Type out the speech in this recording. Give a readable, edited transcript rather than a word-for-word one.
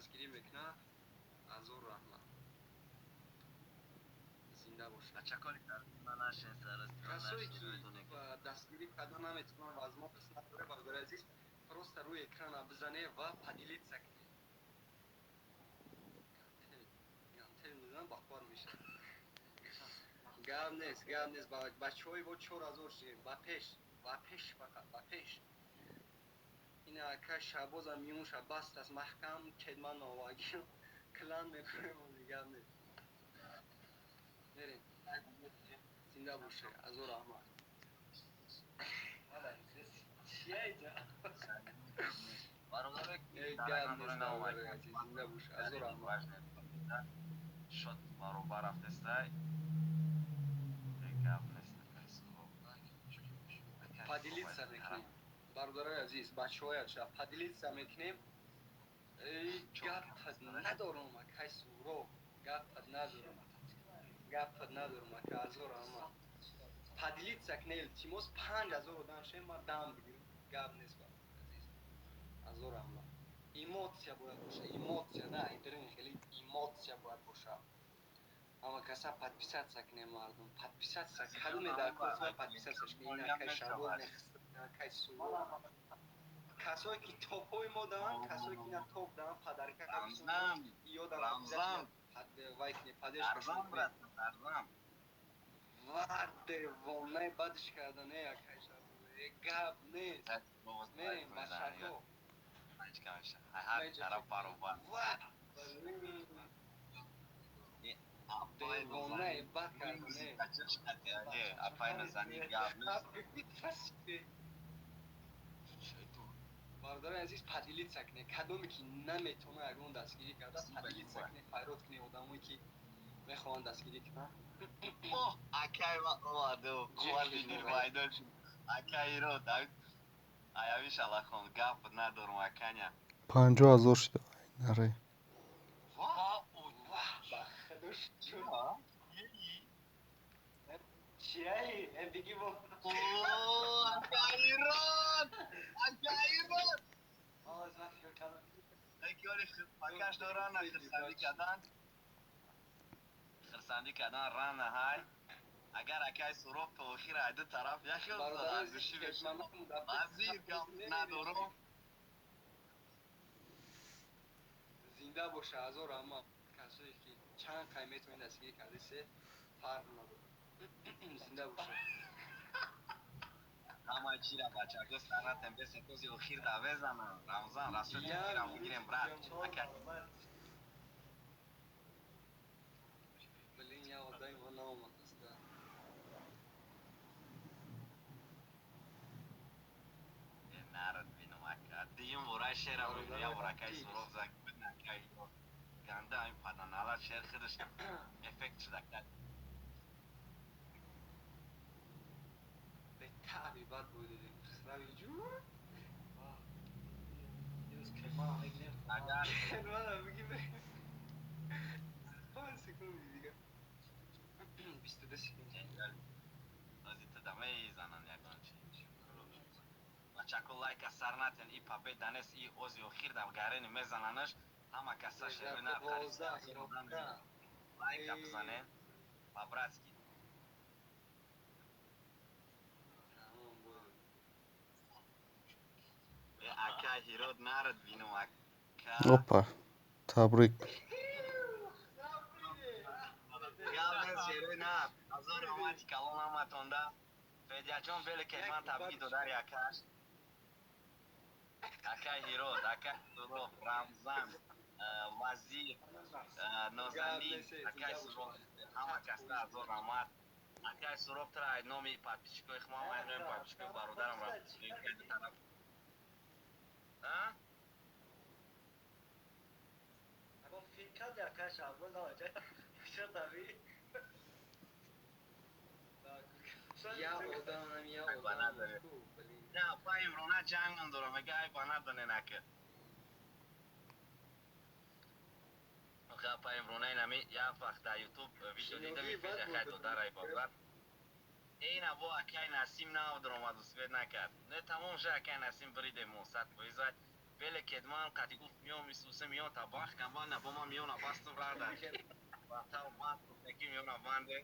Дастгирӣ мекунад, ҳазор раҳмат, зинда бошед. Касое ки дастгирӣ карда наметавонанд, возможность надорад, бародари азиз, просто рӯи экрана бизане ва поделиться кунед. Гантел мезанам, бақувват мешавад. Гап нест, гап нест, бачаҳои во 4000 шудем. Ба пеш, ба пеш, фақат ба пеш. Ина ака Шаҳбозам миёнша баст аст маҳкам, кедман овагӣ клан мекунем, гап нест. Мерем. Зинда боше, ҳазор раҳмат. Гап нест, бародари азиз, зинда боше, ҳазор раҳмат. Шот баробар рафтестай. Гап нест. Поделиться мекунем, бародарои азиз, бачаҳои аша, поделиться мекунем. Гап надорум, акай Суроб, гап надорум, гап надорум, ака, ҳазор раҳмат. Поделиться кунед, илтимос, 5000 одам шем, ма дам бигирем. Гап нест, бародари азиз, ҳазор раҳмат. Эмоция бояд боша, эмоция, на идрин, хеле эмоция бояд боша. Ҳама каса подписаться кунем, мардум, подписаться кадоме дар кор подписаться кунем. Ин акай Шаҳбоз, акай Суроб, касое ки топҳои мо даҳанд, касое ки ина топ даҳанд, подарка ёдам вай кунем, поддержка кунем. Ва девонаи бадш кардане, акай Шаҳбоз, гап нест. Мерем, бачако. Ҳар тараф баробар. Девонаи бад кардане. Апай Назани, гап нест. Бародарони азиз, поделиться кунед. Кадоме ки наметавона ягон дастгирӣ карда, поделиться кунед, файрод кунед одамое ки мехоҳанд дастгирӣ кунанд. Акай ма омаду қуввати дил пайдо шуд. Акайро аяви шалахон, гап надорум, аканя. 50 000 шуда, наре. Ба худо шуд. Чияи биги бо. Акайрон, акайрон, пакаш дорана, хирсандӣ кардан, хирсандӣ кардан рана. Ҳай, агар акай Суроб то охир ай ду тараф яхел гӯшӣ мешавад, гап надорум. Зинда боша, ҳазор раҳмат. Касое ки чанд қай метавонед дастгирӣ кардасе, фарқ надорад, зинда боша. Ҳамаи чира, бачако, саратем бесе, този охир да безанам. Рамзан, расчёти охирам бигирем, брат, ака. Блин, я одами ма наомадааст да. Нарад бинам, ака, дуюм бора шера мебинам, я бора акай Суроб зак, акай ганда ами паданала шер худаш эффект шуда. Таби бад будем, Хусрави ҷун. Агар бигӣ, 5 секунди дига, 22 секунд. Ози ту да мезананд ягон чи. Бачако, лайка сар натен, и победа нест, и ози охир да гарени мезананаш. Ҳама каса шерина лайка бизанен, по-братски. Ака Ҳирод, нарад бинум, ака. Опа, табрик. Гап нест, шерои нар, ҳазор раҳмати калон ҳаматонда. Федяҷон, беле кеман табрик додари акаш, акай Ҳирод, акай Суроб, Рамзан, Вазир, Нозанин, акай Суроб, ҳама каса ҳазор раҳмат. Акай Суроб, тра ай номи подписчикои хумам, ай номи подписчикои бародарам тараф. А? Фикр карди, акай Шаҳбоз, шадави. Я одам, я одам. Не, апа Имрона ҷангам дорам, мега ай ба надонен, ака. Охе, апа Имрона, инами як вақт дар Ютуб видео дидам, хай додарай бародар. Ина бо акай Насим нав даромаду свет накард. Не, тамом ша, акай Насим, биридем мо 100%. Веле кедман қати гуфт, миём исусе, миён та бах кам на бо ман миёна бастум, рада батав банд, ки миёна банде.